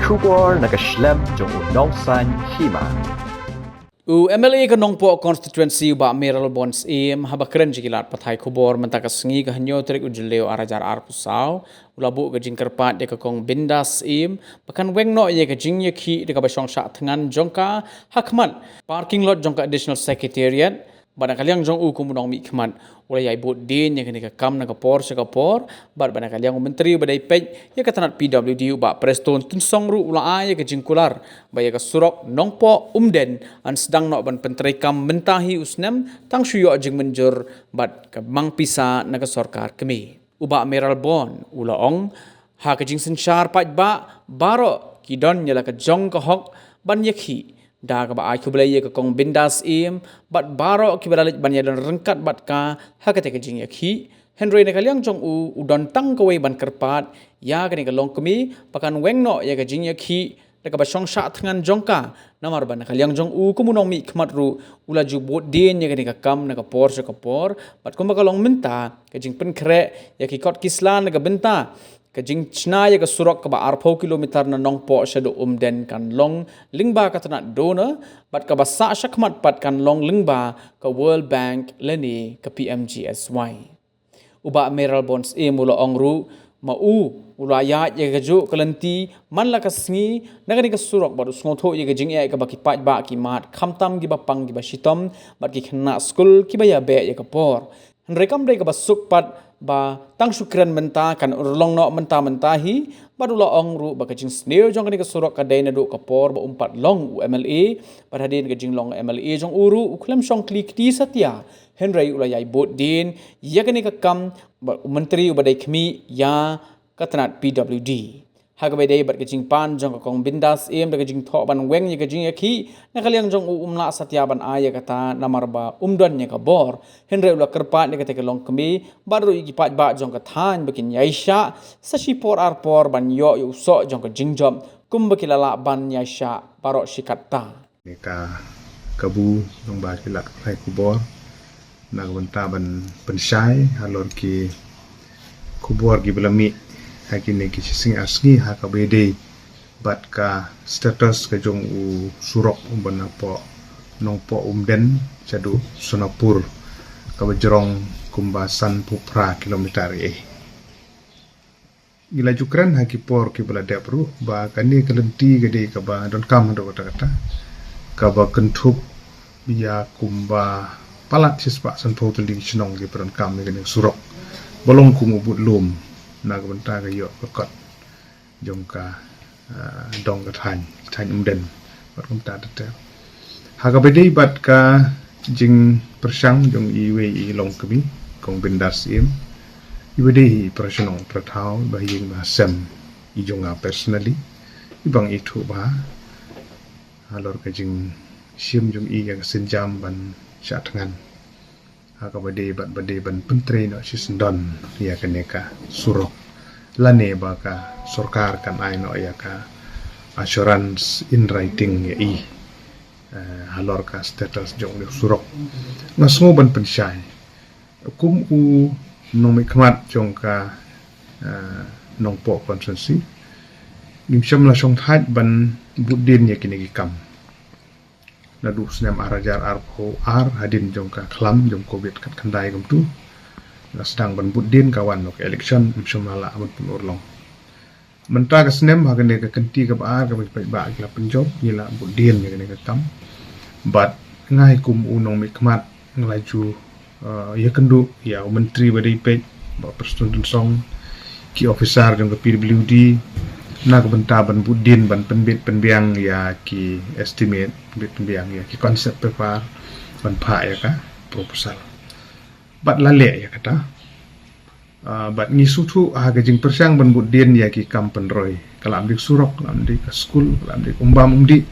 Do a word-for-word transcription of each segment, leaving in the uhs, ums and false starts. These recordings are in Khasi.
Khubor na ka shlem jong u Nongsaiñ Hima. U M L A ka Nongpoh Constituency u Bah Mayralborn Syiem haba kren sha ki lad pathai khubor mynta ka sngi ka hynñiew tarik u Jylliew ar hajar arphew saw, u la buh ka jingkyrpad ïa ka Kong Bindas Syiem ba kan weng noh ïa ka jingïakhih da kaba shong shah thngan jong ka ha khmat parking lot jong ka Additional Secretariat. Bad na ka liang jong u kum u nongmihkhmat u la ïai bud dien ïa kane ka kam na ka por sha ka por, bad bad na ka liang u Myntri uba dei peit ïa ka tnat P W D u Bah Prestone Tynsong ruh u la ai ïa ka jingkular ba ïa ka surok Nongpoh Umden yn sdang noh ban pyntreikam mynta hi u snem, tang shu ïoh jingmynjur bad ka mang pisa na ka sorkar kmie. U Bah Mayralborn u la ong, ha ka jingsynshar paidbah baroh ki don ïa la ka jong ka hok ban ïakhih. Da kaba ai khublei ïa ka Kong Bindas Syiem bad baroh kiba la leit ban ïadon ryngkat bad ka ha kata ka jingïakhih. Hynrei na ka liang jong u, u don tang kawei ban kyrpad ïa kane ka longkmie ba kan weng noh ïa ka jingïakhih da kaba shong shah thngan jong ka. Namar ba na ka liang jong u kum u nongmihkhmat ruh u la ju bud dien ïa kane ka kam na ka por sha ka por, bad kumba ka long mynta ka jingpynkhreh ïa ki kot ki sla na ka bynta ka jingshna ïa ka surok kaba arphew kilometer na Nongpoh shaduh Umden kan long lyngba ka tnat DoNER, bad kaba sah shakhmat pat kan long lyngba ka World Bank lane ka P M G S Y. U Bah Mayralborn Syiem u la ong ruh, ma u u la ïaid ïa kajuh ka lynti man la ka sngi na kane ka surok bad u sngewthuh ïa ka jingeh kaba ki paidbah ki mad, khamtam kiba pang kiba shitom bad ki khynnah skul kiba ïabeh ïa ka por. Hynrei kam dei kaba suk pat ba tang shu kren mynta, kan urlong noh mynta mynta hi. Bad u la ong ruh ba ka jingsniew jong kane ka surok ka dei naduh ka por ba um pat long u M L A, bad hadien ka jinglong M L A jong u ruh u khlem shong kli kti satia. Hynrei u la ïai bud dien ïa kane ka kam bad u Myntri uba dei khmih ïa ka tnat P W D. Ha kaba ïadei bad ka jingpan jong ka Kong Bindas Syiem da ka jingthoh ban weng ïa ka jingïakhih, na ka liang jong u um lah satia ban ai ïa kata namar ba um don ïa ka bor. Hynrei u la kyrpad ïa kata ka longkmie bad ruh ïa ki paidbah jong ka thaiñ ba kin ïaishah sa shipor arpor ban ïoh ïa u soh jong ka jingjop kumba ki la lah ban ïaishah baroh shi katta. Kane ka kabu nongba ki lad pathai khubor na ka bynta ban pynshai halor ki khubor kiba la mih ha kine ki shisngi ar sngi ha kaba ïadei bad ka status ka jong u surok uba na poh Nongpoh Umden shaduh Sonapur, kaba jrong kumba sanphew phra kilometer ei. Ngi la ju kren ha ki por kiba la dep ruh ba kane ka lynti ka dei kaba donkam haduh katta katta, kaba kynthup ïa kumba palat shispah sanphew tylli ki shnong kiba donkam ïa kane ka surok ba long kum u budlum na ka bynta ka ïoh ka kot jong ka, ah, dong ka thaiñ, thaiñ Umden bad kumta ter ter. Ha kaba ïadei bad ka jingpyrshang jong iwei i longkmie, Kong Bindas Syiem, iba dei hi para shnong para thaw, ba ha ïing ba ha sem i jong nga personally, i bang ithuh bha halor ka jingshim jong i ïa ka sienjam ban shah thngan ha kaba dei bad ba dei ban pyntrei noh shisyndon ïa kane ka surok, lane ba ka sorkar kan ai noh ïa ka assurance in writing ïa i, eh, halor ka status jong u surok. Nga sngew ban pynshai, kum u nongmihkhmat jong ka, eh, Nongpoh constituency, ngim shym la shongthait ban bud dien ïa kine ki kam. Naduh snem ar hajar arphew ar, hadien jong ka khlam jong Covid khatkhyndai kumtu, la sdang ban bud dien, ka wan noh ka election, ym shym la lah ban pynurlong. Mynta ka snem ha kane ka kynti kaba ar kaba ki paidbah ki la pynjop, ngi la bud dien ïa kane ka kam. Bad nga hi kum u nongmihkhmat nga la ju, eh, ïakynduh ïa u Myntri ba dei peit, Bah Prestone Tynsong, ki officer jong ka P W D na ka bynta ban bud dien ban pynbit pynbiang ïa ki estimate, pynbit pynbiang ïa ki concept paper ban phah ïa ka proposal. Bad la leh ïa kata. Ah, bad ngi sngewthuh ha ka jingpyrshang ban bud dien ïa ki kam pynroi, ka la ym dei surok, ka la ym dei ka skul, ka la ym dei umbam umdih.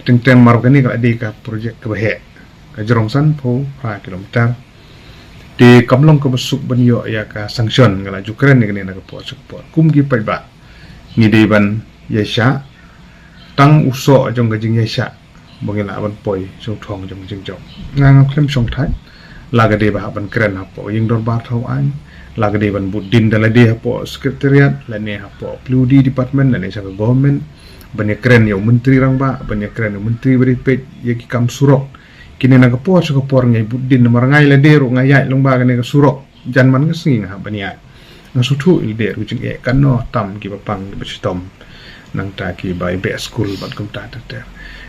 Teng teng mar kane ka la dei ka projek kaba heh, ka jrong sanphew phra kilometer. Te kam long kaba suk ban ïoh ïa ka sanction, nga la ju kren ïa kane na ka por sha ka por. Kum ki paidbah ngi dei ban ïaishah, tang u soh jong ka jingïaishah ba ngi lah ban poi shongthong jong ka jingjop. Nga ngam khlem shongthait la ka dei ba hap ban kren hapoh ïing dorbar thaw aiñ, La ka dei ban bud din da lade hapoh secretariat, lane hapoh P W D department, lane sha ka government, ban ïakren ïa u myntri rangbah, ban ïakren ïa u myntri ba dei peit ïa ki kam surok. Kine na ka por sha ka por ngi bud din, namar nga ïa lade ruh nga ïaid lyngba kane ka surok jan man ka sngi nga hap ban ïaid. Nga sngewthuh ïa lade ruh jingeh, katno tam kiba pang kiba shitom. Nangta kiba ïa beh skul bad kumta ter ter.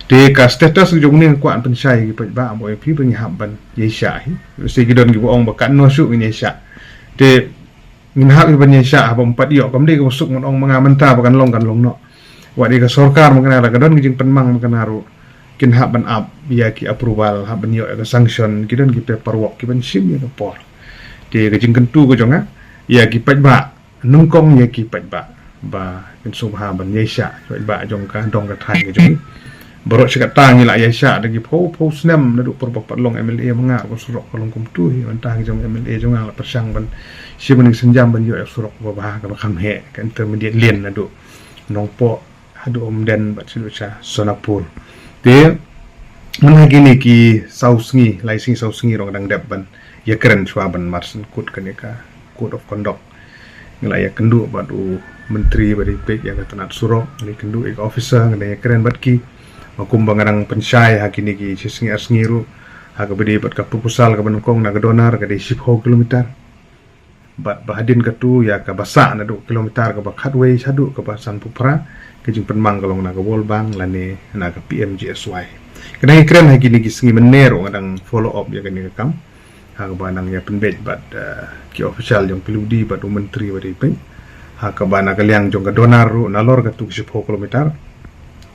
Te ka status jong ngi nga kwah pynshai ïa ki paidbah, mo ïa phi ba ngi hap ban ïaishah hi. Lehse ki don kiba ong ba katno shuh ngin ïaishah. Te ngin hap hi ban ïaishah haba ym pat ïoh, kam dei kaba suk ban ong ma nga mynta ba kan long kan long noh. Wat ïa ka sorkar ma kane la ka don ki jingpynmang ma kane ruh, kin hap ban ap ïa ki approval, hap ban ïoh ïa ka sanction, ki don ki paperwork, ki ban shim ïa ka por. Te ka jingkyntu ka jong nga ïa ki paidbah, nyngkong ïa ki paidbah ba kin sngewbha ban ïaishah, paidbah jong ka dong ka thaiñ ka jong ngi. Baroh shi katta ngi la ïaishah da ki phew phew snem naduh por ba pat long M L A ma nga, ka surok ka long kumtu hi. Mynta ki jong M L A jong nga la pyrshang ban shim ïa ka sienjam ban ïoh ïa ka surok ba bha kaba kham heh, ka intermediate lane naduh Nongpoh haduh Umden bad sha Sonapur. Te mynta kine ki saw sngi, lai sngi saw sngi ruh nga dang dep ban ïakren shuwa ban marshen kut kane ka code of conduct. Nga la ïakynduh bad u myntri ba dei peit ïa ka tnat surok, nga la ïakynduh ïa ka officer, nga dang ïakren bad ki. Ba kumba nga dang pynshai ha kine ki shi sngi ar sngi ruh, ha kaba dei bad ka proposal kaba nyngkong na ka DoNER ka dei shiphew kilometer. Bad ba hadien katu ïa kaba sah naduh kilometer kaba khatwei shaduh kaba sanphew phra, ka jingpynmang ka long na ka World Bank lane na ka P M G S Y. Ka dang ïakren ha kine ki sngi mynne ruh nga dang follow up ïa kane ka kam. Ha kaba nang ïa pynbeit bad, eh, ki official jong P W D bad u myntri ba dei peit. Ha kaba na ka liang jong ka DoNER ruh nalor katu ki shiphew kilometer,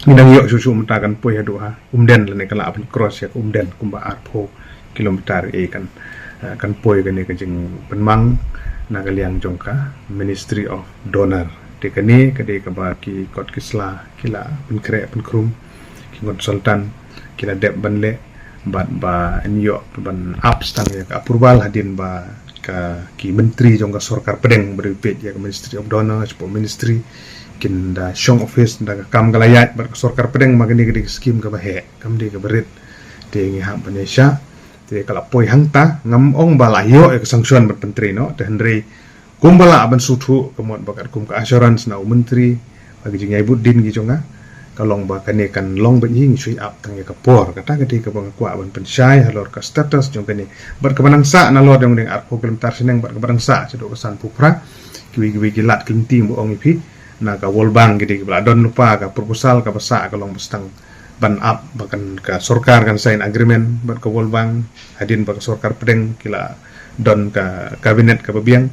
ngi dang ïoh shuh shuh mynta kan poi haduh ha Umden lane ka la ban cross ïa ka Umden kumba arphew kilometer, eh, kan, eh, kan poi kane ka jingpynmang na ka liang jong ka Ministry of DoNER. Te kane ka dei kaba ki kot ki sla ki la pynkhreh pynkhrum, ki consultant ki la dep ban leh bad ba yn ïoh ban ap tang ïa ka approval hadien ba ka ki myntri jong ka sorkar pdeng ba dei peit ïa ka Ministry of DoNER, shapoh ministry kin da shong office, da ka kam ka la ïaid bad ka sorkar pdeng, ma kane ka dei ka skim kaba heh, kam dei kaba rit. Te ngi hap ban ïaishah. Te ka la poi hangta, ngam ong ba la ïoh ïa ka sanction ban pyntrei noh, te hynrei kumba lah ban sngewthuh, ka mut ba katkum ka assurance na u myntri ba ki jingïaibud din ki jong nga, ka long ba kane kan long beit hi, ngi shu ïa ap tang ïa ka por. Kata ka dei kaba nga kwah ban pynshai halor ka status jong kane. Bad kaba nang sah nalor jong ding arphew kilometer shaneng bad kaba nang sah shaduh ka sanphew phra, kiwei kiwei ki lad ki lynti ba ong ïa phi na ka World Bank ki dei kiba la don lypa ka proposal kaba sah, ka long ba sdang ban ap ba kan ka sorkar kan sign agreement bad ka World Bank hadien ba ka sorkar pdeng ki la don ka cabinet kaba biang,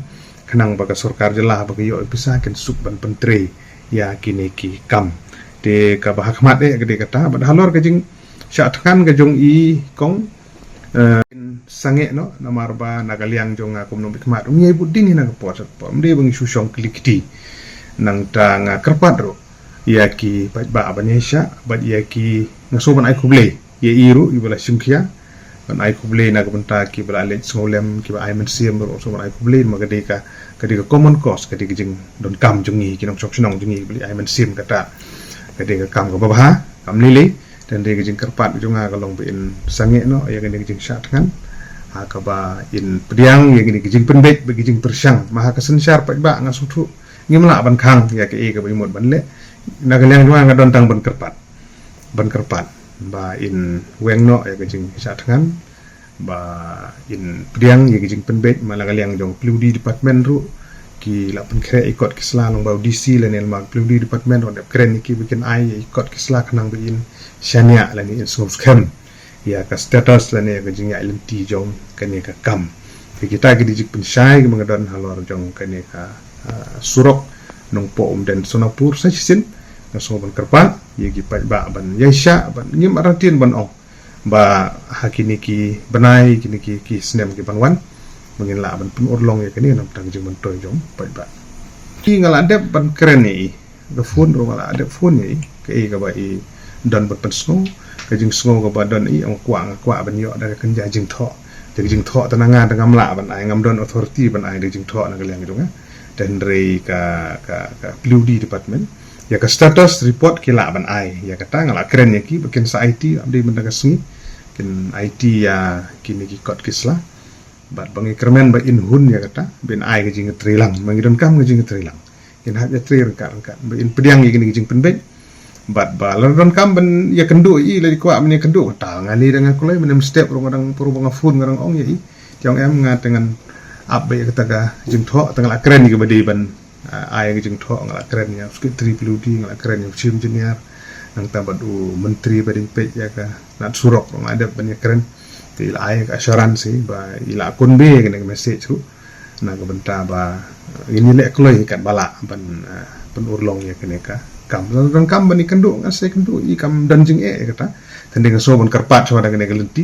khnang ba ka sorkar jylla ba ka ïoh ïa ka pisa kin suk ban pyntrei ïa kine ki kam. Te kaba ha khmat eh ka dei kata, bad halor ka jingshah thngan ka jong i kong, eh, sangeh noh, namar ba na ka liang jong nga kum nongmihkhmat, ym ïaibud din hi na ka por sha ka por, ym dei ba ngi shu shong kli kti. Nangta nga kyrpad ruh ïa ki paidbah ban ïaishah bad ïa ki, nga sngew ban ai khublei ïa i ruh iba la shim khia, ban ai khublei na ka bynta kiba la leit sngewlem, kiba ai mynsiem ruh, nga sngew ban ai khublei, namar ka dei ka, ka dei ka common cause, ka dei ka jingdonkam jong ngi ki nongshong shnong jong ngi kiba leit ai mynsiem. Kata ka dei ka kam kaba bha, kam lei lei. Te hynrei ka jingkyrpad jong nga ka long ba in sangeh noh ïa kane ka jingshah thngan, ha kaba in pdiang ïa kane ka jingpynbeit bad ka jingpyrshang. Ma ha ka synshar paidbah nga sngewthuh ngim lah ban khang ïa kaei kaba i mut ban leh. Na ka liang jong nga nga don tang ban kyrpad, ban kyrpad ba in weng noh ïa ka jingshah thngan, ba in pdiang ïa ka jingpynbeit. Ma na ka liang jong P W D department ruh ki la pynkhreh ïa ki kot ki sla, lyngba u D C lane lyngba P W D department ruh dep kren ïa ki ba kin ai ïa ki kot ki sla khnang ba in shaniah lane in sngewskhem ïa ka status lane ïa ka jingïaid lynti jong kane ka kam. Te kita ki dei jingpynshai kiba nga don halor jong kane ka, ah, surok Nongpoh Umden Sonapur. Sa shisien nga sngew ban kyrpad ïa ki paidbah ban ïaishah, ban ngim artatien ban ong ba ha kine ki bnai, kine ki, ki snem ki ban wan, ba ngin lah ban pynurlong ïa kane na ka bynta ka jingmyntoi jong paidbah. Ki nga la dep ban kren ïa i, ka phone ruh nga la dep phone ïa i, kaei kaba i don ban pynsngew, ka jingsngew kaba don ïa i, nga kwah, nga kwah ban ïoh da ka kynja jingthoh. Da ka jingthoh te na nga te ngam lah ban ai, ngam don authority ban ai da ka jingthoh na ka liang jong nga. Te hynrei ka, ka, ka P W D department, ïa ka status report ki lah ban ai. Ïa kata nga la kren ïa ki ba kin sa aiti, ym dei mynta ka sngi, kin aiti ïa kine ki kot ki sla. Bad ba ngi kyrmen ba in hun ïa kata, ba in ai ka jingïatreilang, ba ngi donkam ka jingïatreilang. In hap ïatrei ryngkat ryngkat, ba in pdiang ïa kine ki jingpynbeit. Bad ba lada donkam ban ïakynduh ïa i, lada i kwah ban ïakynduh, kata nga lei da nga kloi, mynne mynstep ruh nga dang, pyrshah ba nga phone nga dang ong ïa i. Te ong em, nga te ngan ap ba ïa kata ka jingthoh, te nga la kren ïa kaba dei ban, ah, ai ka jingthoh, nga la kren ïa u Secretary P W D, nga la kren ïa u Chief Engineer, nangta bad u Myntri ba dei peit ïa ka tnat surok ruh nga la dep ban ïakren. Te i la ai ka assurance hi ba i la convey kane ka message ruh na ka bynta ba, eh, ngin ïaleh kloi katba lah ban, eh, pynurlong ïa kane ka kam. Lada donkam ban ïakynduh, nga sa ïakynduh, i kam don jingeh ïa kata. Tang dei nga sngew ban kyrpad shuwa da kane ka lynti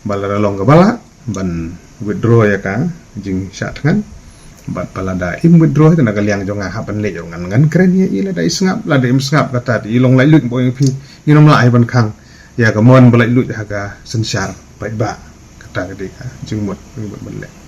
ba lada long kaba lah ban withdraw ïa ka jingshah thngan. Bad ba lada im withdraw, te na ka liang jong nga hap ban leit ruh ngan, ngan kren ïa i, lada i sngap, lada im sngap, kata te i long laitluid, ba ong ïa phi, ngin ym lah hi ban khang ïa ka mon ba laitluid ha ka synshar paidbah. Kata ka dei ka jingmut, jingmut ban leh.